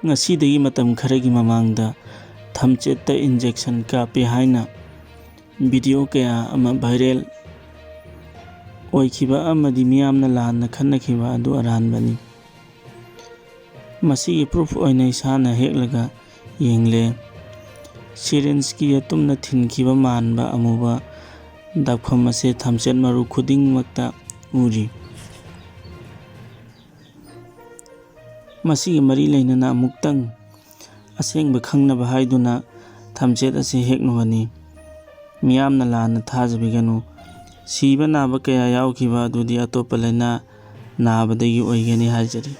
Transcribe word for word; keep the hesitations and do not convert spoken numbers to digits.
ꯉꯁꯤꯗꯒꯤ ꯃꯇꯝ ꯈꯔꯒꯤ ꯃꯃꯥꯡꯗ ꯊꯝꯆꯦꯠꯇ injection ꯀꯥꯞꯄꯦ ꯍꯥꯏꯅ video ꯀꯌꯥ ꯑꯃ viral ꯑꯣꯏꯈꯤꯕ ꯑꯃꯗꯤ ꯃꯤꯌꯥꯝꯅ ꯂꯥꯟꯅ ꯈꯟꯅꯈꯤꯕ ꯑꯗꯨ ꯑꯔꯥꯟꯕꯅꯤ꯫ ꯃꯁꯤꯒꯤ proof ꯑꯣꯏꯅ ꯏꯁꯥꯅ ꯍꯦꯛꯂꯒ ꯌꯦꯡꯂꯦ꯫ Syringeꯀꯤ ꯑꯇꯨꯝꯅ ꯊꯤꯟꯈꯤꯕ ꯃꯥꯟꯕ ꯑꯃꯨꯕ ꯗꯥꯛꯐꯝ ꯑꯁꯤ ꯊꯝꯆꯦꯠ ꯃꯔꯨ ꯈꯨꯗꯤꯡꯃꯛꯇ ꯎꯔꯤ꯫ ꯃꯁꯤꯒꯤ ꯃꯔꯤ ꯂꯩꯅꯅ ꯑꯃꯨꯛꯇꯪ ꯑꯁꯦꯡꯕ ꯈꯪꯅꯕ ꯍꯥꯏꯗꯨꯅ ꯊꯝꯆꯦꯠ ꯑꯁꯤ ꯍꯦꯛꯅꯕꯅꯤ꯫ ꯃꯤꯌꯥꯝꯅ ꯂꯥꯟꯅ ꯊꯥꯖꯕꯤꯒꯅꯨ꯫ ꯁꯤꯕ ꯅꯥꯕ ꯀꯌꯥ ꯌꯥꯎꯈꯤꯕ ꯑꯗꯨꯗꯤ ꯑꯇꯣꯞꯄ ꯂꯥꯏꯅꯥ ꯅꯥꯕꯗꯒꯤ ꯑꯣꯏꯒꯅꯤ ꯍꯥꯏꯖꯔꯤ꯫